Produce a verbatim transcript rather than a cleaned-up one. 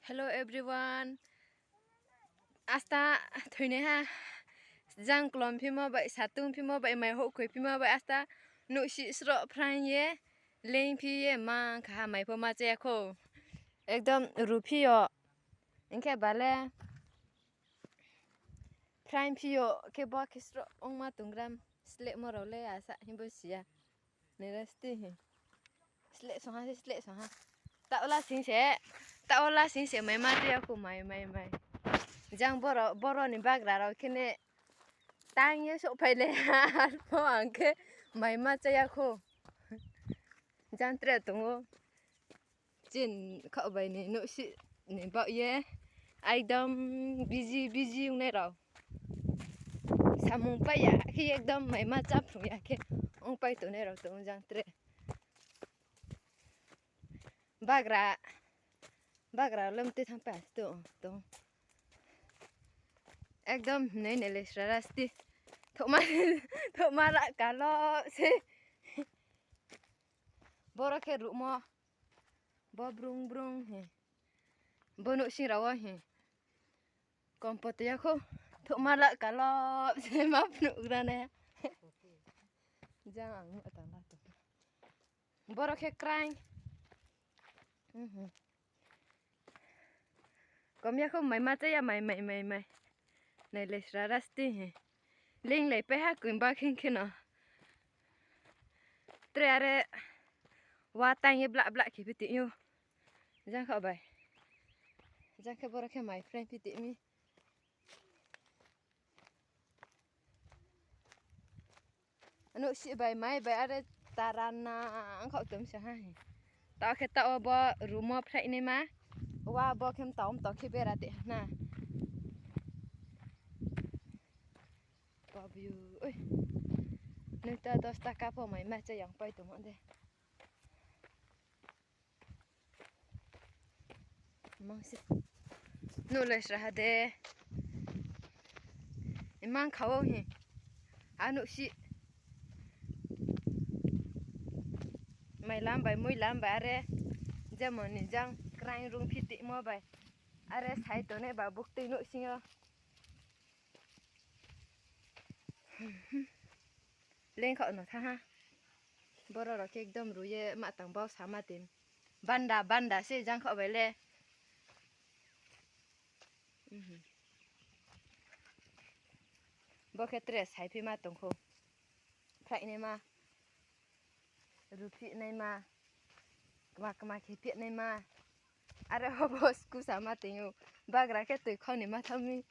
Hello everyone. Asta thoinaiha jang klom phimo bai, satung phimo bai, mai houhkhoi phimo bai, asta nouhsih sroh phraing ye, leing phi ye mang kha ha, mai pho ma cha ya khou. Ekdom ru phi yo. Hing khe ba le phraing phi yo khe bo khe sroh ongma tonggram slehmo rao le asa himbo si ya. Nai ra sti hi. Sleh song ha se, sleh song ha. Taoh la sing se, taoh la sing se mai ma cha ya khou, mai, mai, mai. Jang boro, boro ni bagra rao khe ne tang ye souhphai le ha, arpho ang khe mai ma cha ya khou. Jang tre tong ou. Chini khaoh bai ni nouhsih ni baoh ye ekdom busy, busy ongnai rao. Samung pai ya khe ekdom mai ma chá phrung ya khe ongpai tongnai rao tong ou jang tre. Bagra, bagra le mtui thanngpai ha tong, tong. Ekdom hinai nai le sra ra sti. Thouhma, thouhma la kalo se. Boro khe ruhmo. Bo brung brung hi. Bo nouhsing rao wo hi. Kompo tong ya khou. Thouhma la kalo se ma phnuh gra nai. Jang ang nuh tang la tong. Boro khe kraing. Kom ya khou mai ma cha ya, mai, mai, mai, mai. Nai le sra ra sti hi. Leinglaipai ha koimba kheng kheno. Tre are wa tang ye blah blah khe phi tong ou. Jang khaoh bai. Jang khe boro khe mai phraing phi tong mi. Nouhsih bai mai bai are tara na ang khaoh tong sa ha hi. Taoh khe taoh wo bo rumo phraihnaima. Wa bo khe mtao mtao khe bera de ha na. Babu, oi. Nung ta dos taka pho mai ma cha ya pai tongmo de. Mang se. Nuh le sra ha de. Imang kha ou hi. A nouhsih. Mai lam bai, mui lam bai are. Jemon ni jang kraing rung phi tongmo bai. Are sai tongnai ba buktui nouhsing yo. Leing khaoh no thanng ha. Boro rao khe ekdom ru ye ma tang bau sama tong. Banda, banda se jang khaoh bai le. Bo khe tre sai phi ma tong khou. Phraihnaima. Ruphihnaima. Kma kma khe phihnaima. Are ho bo sku sama tong ou. Bagra khe toi khau ni ma thanng mi.